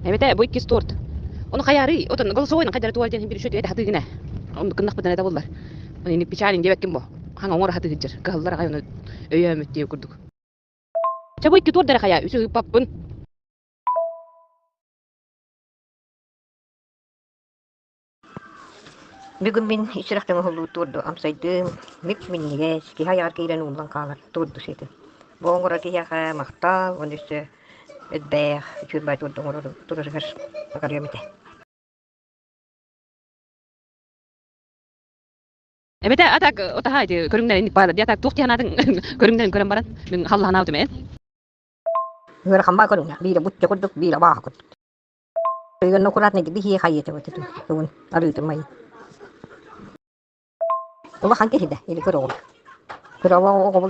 Эбэтэ бу иккис торт. Ону хайаарый? Отон голосовойун хайдары туол диэн бир үшөтү хатыгына. Оннук гыннахпытына это буллар. Ини печалин диэбэккин бо. Хаҥа оҥор хатыгыджыр. Кыһаллар аҕай ону өйөөмүт диэ курдук. Чэ бу икки туордары хайа үсү ыыппаппын. Бүгүн мин сүрэхтэн оһоллуу туорду амсайдым, мип-минньигэс, киһи айаҕар киирэн ууллан хаалар туорду сиэтим. Бу оҥорор киһиэхэ махтал, уонна өссө элбэх үчүгэй туорду оҥорор турарыгар баҕарыам этэ. Эбэтэ а так отаха ити көрүҥнэрин баар дии а так туох дии санаатыҥ көрүҥнэрин көрөн баран мин халлаһанаабытым ээ. Ыарахан баа көрүҥнээх, биирэ бучча курдук, биирэ абааһы курдук. Ыйын аккуратнайдык биһиэ хайыата тугун арыытын майын. Улахан киһи да, или кыра оҕо. Кыра оҕо оҕо